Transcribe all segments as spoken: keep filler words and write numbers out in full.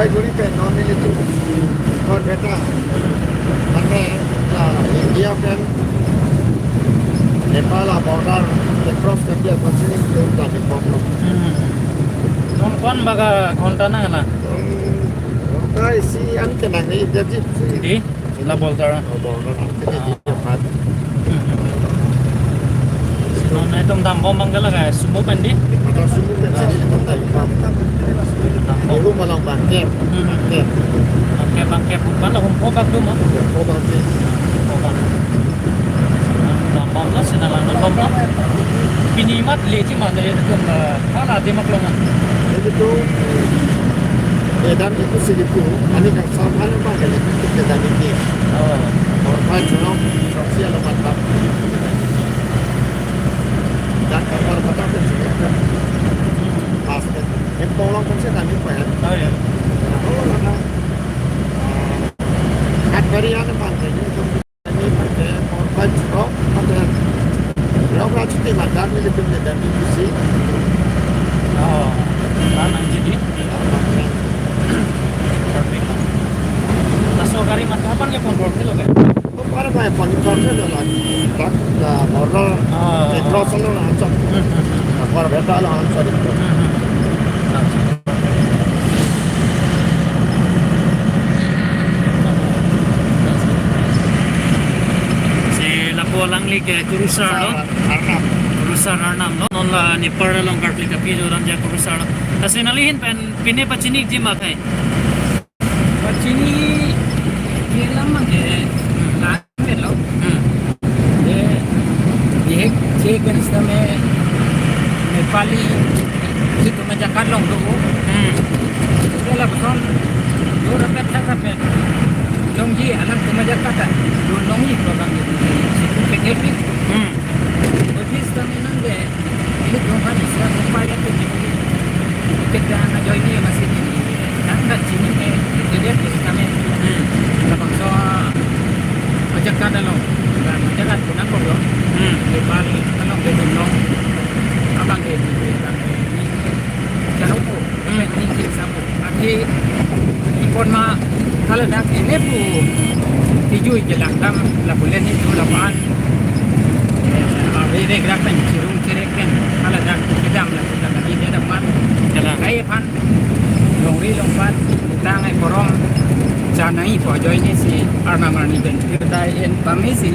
Guri pen non nelitum Barpeta, mane, ah, India pen Nepal a border across India continent tum tadi poklo. Hmm. Kon, kon baga ghonta nang la? Hmm, ghonta isi an kenang ni jadi si. Di? La border. Oh, border. Jadi Ah. Empat. Hmm. Non nangtum dambom abang ke la ke sumo pen di? Mata sumo pen Ah. sini tempat tadi empat. Dambom. Dulu malang bangker. Hmm. Bangker. Bangker, bangker. Bukan la humpo bak dum, ah? Humpo bangker. Humpo bak. Dambom la, sinalang dambom la. Pini mat le ji ma le tum, eh, hala de mak long, ah? Jadi tu, eh, dan itu selipu, ani kangsam, ani bang kali itu kita dan ini. Oh. Orang lain sono, sosial mantap. Dan kapal mata pun sini kan. Pas kan. Yang tolong kan saya tadi, Pak, ya. Oh, ya. Nah, kalau ada, eh, kat barian apa, ini kan, ini pakai korban, oh, pakai. Kalau nggak cuti makan, ini pun ada di sini. Oh, mana jadi? Ya, pakai. Laso gari mat kapan ke control ke lo ke? Para pai pon kor se dola, tak, la border, Ah. Di cross lo langsung. Hmm, hmm, hmm. Para beta langsung di cross. Hmm, hmm. Si lapu alangli ke Kurusar lo? Arnam. Kurusar Arnam lo. Non la Nepal along karkli kapi jo ram ja Kurusar lo. Lasi nangli ahin pen pine pachini ji ma kai? Pachini kelang abang ke, hmm, lain lo. Hmm. Ye, ye, che kan ista me Nepali si tu majakat long tu. Hmm. Itu lapuson, yo rapet tak rapet. Jongji anak tu majakat, yo longji program itu. Si tu pakai ni. Hmm. Tapi ista me nang de, Ilitum aphan Isra upaya tu kita na join ni masih ni. Tangka chini ni, jadi kami. Hmm. Labangso ajakat along, dan ajakat kunang kok lo. Hmm. Nepal along ke dum lo. Abang ke di, di, di, di. Jauh ko, Hmm. Ini kita Ake ipon ma haladak ini pu tijui jelak dam lapu le ni tu lapan. Ave re grak pen chirung chirek pen haladak kedam lapu ladak ini damat. Kalang. Kai aphan longri longpat tang ai korom janai pu ajoine si arnam arni pen. Kedai en pamisi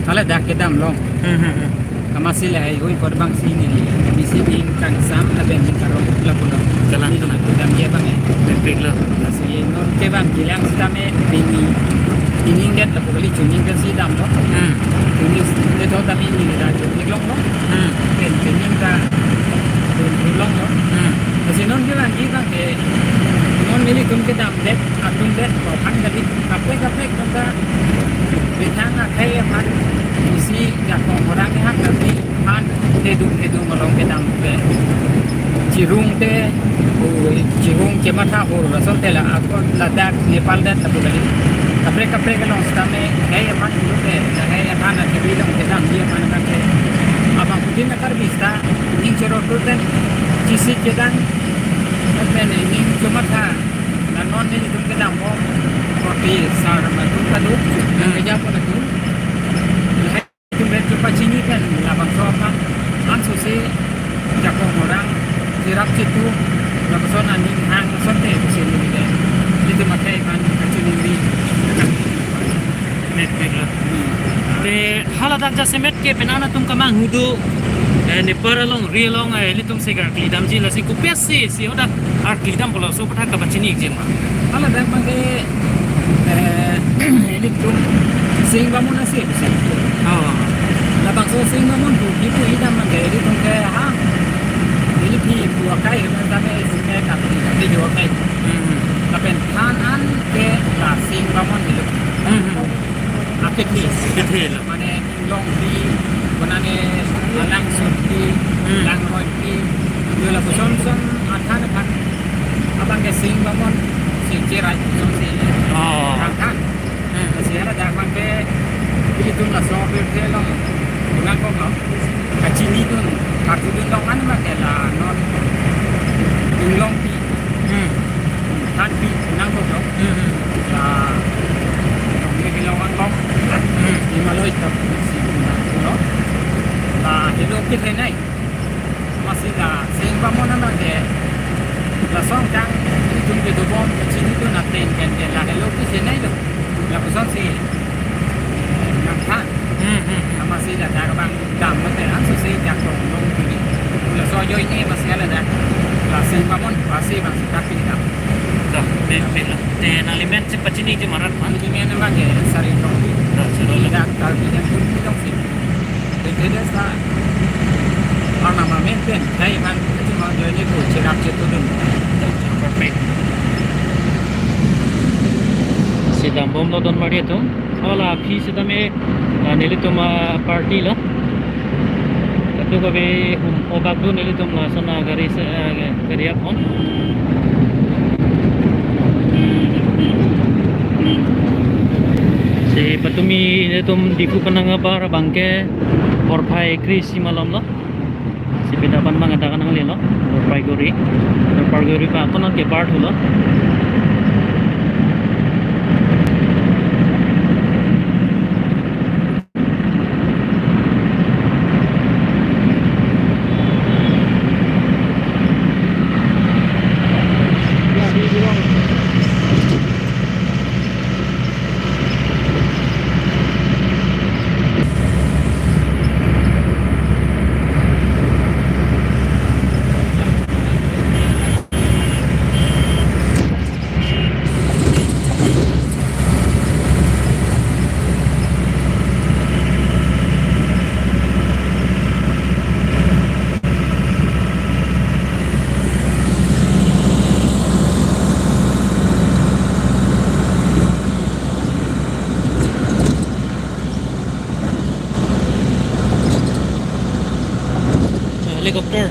haladak kedam long. Hmm, hmm, hmm. Amatsi lahai-hui kor abang si neli, misi ning kangsam lapen ning karong lapulo. Kalang, neli kalang. Kedam ji abang eh. Mepik lo. Lasi non ke abang kelang sitame pini, pini ning det lapu kali chuning ke si dam lo. Hmm. Chuning det ho tame neli ta chuning long lo. Hmm. Pen chuning ta chuning long lo. Hmm. Lasi non ke abang ji abang eh, non nelitum kedam det, atum det, ko kan kali, kaprek kaprek non ta Bithang akhei aphan isi jakong orang ke hak kami aphan tedung tedung along kedam ke. Chirung te, o, chirung chematha hor rason te la akon ladak Nepal det lapu kali. Kaprek kaprek along sitame akhei aphan dulu te, akhei aphan akibi along kedam ji aphan ke. Abang putin akar bista, ning choro tu ten, chisi kedang, ten ning chematha. La non nelitum kedam ko, roti sar ma tum kaduk, Hmm. Keja pon tum. Lahai tum pen chupa chini pen labangso aphan, anso si jakong orang, chirap chitu, lapuson aning hang asonte pusi neli ke. Nelitum akhei aphan kachiningri. Mek, mek lo. Hmm. Te haladak jasemet ke penang atum kamanghu do, eh, Nepal along, ri along, eh, ilitum si karkli damji lasi kopi-ase si hadak karkli dam pulo laso aputhak kapachini ikjin ma? Haladak abang ke, eh, ilitum Sing Bamun ase, ase. Oh. Labangso Sing Bamun pu kipu idam abang ke ilitum ke ha. Ili pi pu akai, tame isi ke karkli, karkli jo akai. Hmm. Lapen than an ke la Sing Bamun ilo. Hmm, hmm. Akethi. Akethi lo. Mane Longpi, konane Langsurpi, Hmm. Langroipi, yo lapuson son athan aphan. Abang ke Sing Bamun, Sing Chirai, son si. Oh. Athan. Hmm. Lasi haladak abang ke, ilitum laso pirthe along, kunang kok lo. Kachinidun, karjudun along an abang ke la non Inglongpi. Hmm. Thanpi La, Longle Hilong Anglong, Himalaya Top Sixty Pulo. La, helo kethenei. Amatsi la, seng pamon abang ke. La song kang, itum kedobom, chinidun ateng, ken, ken, la helo kethenei lo. Lapusonsi, nangthan. Hmm, hmm, hmm. Amatsi la dak abang dam mate, langsose dak tong long pini. Laso ajoine amatsi la dak. La seng pamon, amatsi abangsi dak pini dam. Dah, be, be, te nanglimen si pachini je marat man. Nanglimen abang ke sari tong. Dah, sudah lah. Dak Karbi Anglong pun pitong si. Te, te, desa. Arnam amen pen, dai man, cuma ajoine ko, cherap chetudun. Dah, perfect. Si dambomlo don mari atum. Hala aphi sitame, ah, nelitum, ah, party lo. Kadokave hum obak do nelitum lason agari se, ah, gari aphone. Si patumi nelitum Diphu pen nangbar abang ke porphai kre-isi malom lo. Si pini abang adak nanglelo, Jalpaiguri. Jalpaiguri pa ako nang ke bar thulo. Helicopter.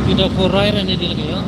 Kita korai rani di lagi ya.